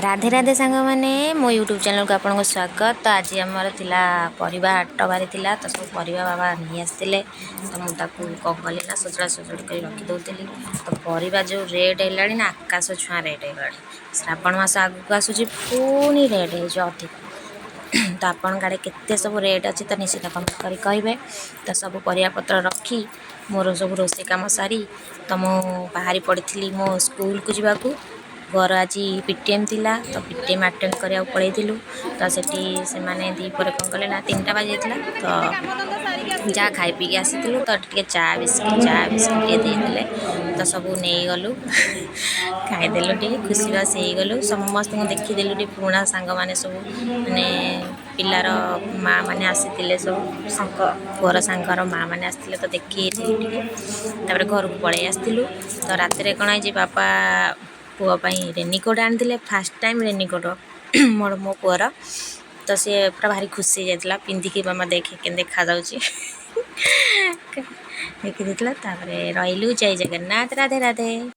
ରାଧେ ରାଧେ ସାଙ୍ଗମାନେ, ମୋ ୟୁଟ୍ୟୁବ୍ ଚ୍ୟାନେଲ୍କୁ ଆପଣଙ୍କୁ ସ୍ୱାଗତ। ତ ଆଜି ଆମର ଥିଲା ପରିବା ହାଟ ବାରି ଥିଲା। ତ ସବୁ ପରିବା ବାବା ନେଇ ଆସିଥିଲେ। ତ ମୁଁ ତାକୁ କ'ଣ କଲି ନା ସଜଡ଼ା ସଜଡ଼ି କରି ରଖିଦେଉଥିଲି। ତ ପରିବା ଯେଉଁ ରେଟ୍ ହେଲାଣି ନା, ଆକାଶ ଛୁଆଁ ରେଟ୍ ହେଇଗଲାଣି। ଶ୍ରାବଣ ମାସ ଆଗକୁ ଆସୁଛି, ପୁଣି ରେଟ୍ ହେଇଯିବ ଅଧିକ। ତ ଆପଣଙ୍କ ଆଡ଼େ କେତେ ସବୁ ରେଟ୍ ଅଛି, ତ ନିଶ୍ଚିତ କମେଣ୍ଟ କରି କହିବେ। ତ ସବୁ ପରିବାପତ୍ର ରଖି, ମୋର ସବୁ ରୋଷେଇ କାମ ସାରି, ତ ମୁଁ ବାହାରି ପଡ଼ିଥିଲି ମୋ ସ୍କୁଲକୁ ଯିବାକୁ। ପୁଅର ଆଜି ପିଟିଏମ୍ ଥିଲା, ତ ପିଟିଏମ୍ ଆଟେଣ୍ଡ କରିବାକୁ ପଳେଇଥିଲୁ। ତ ସେଠି ସେମାନେ ଦ୍ୱିପହରେ କ'ଣ କଲେ ନା, 3ଟା ବାଜିଯାଇଥିଲା, ତ ଯାହା ଖାଇ ପିଇକି ଆସିଥିଲୁ। ତ ଟିକେ ଚା ବିସ୍କିଟ୍ ଟିକେ ଦେଇଦେଲେ, ତ ସବୁ ନେଇଗଲୁ, ଖାଇଦେଲୁ, ଟିକେ ଖୁସିବାସି ହେଇଗଲୁ। ସମସ୍ତଙ୍କୁ ଦେଖିଦେଲୁ ଟିକେ, ପୁରୁଣା ସାଙ୍ଗମାନେ ସବୁ, ମାନେ ପିଲାର ମା' ମାନେ ଆସିଥିଲେ ସବୁ, ସାଙ୍ଗ ପୁଅର ସାଙ୍ଗର ମା' ମାନେ ଆସିଥିଲେ। ତ ଦେଖି ହେଇଥିଲୁ ଟିକେ, ତାପରେ ଘରକୁ ପଳେଇ ଆସିଥିଲୁ। ତ ରାତିରେ କ'ଣ ହେଇଛି, ବାପା ପୁଅ ପାଇଁ ରେନିକୋଟ୍ ଆଣିଥିଲେ। ଫାର୍ଷ୍ଟ ଟାଇମ୍ ରେନିକୋଟ୍ ମୋର ମୋ ପୁଅର। ତ ସିଏ ପୁରା ଭାରି ଖୁସି ହେଇଯାଇଥିଲା ପିନ୍ଧିକି, "ମାମା, ଦେଖେ କେମିତି ଦେଖାଯାଉଛି" ଦେଖିଦେଇଥିଲା। ତାପରେ ରହିଲୁ। ଜୟ ଜଗନ୍ନାଥ, ରାଧେ ରାଧେ।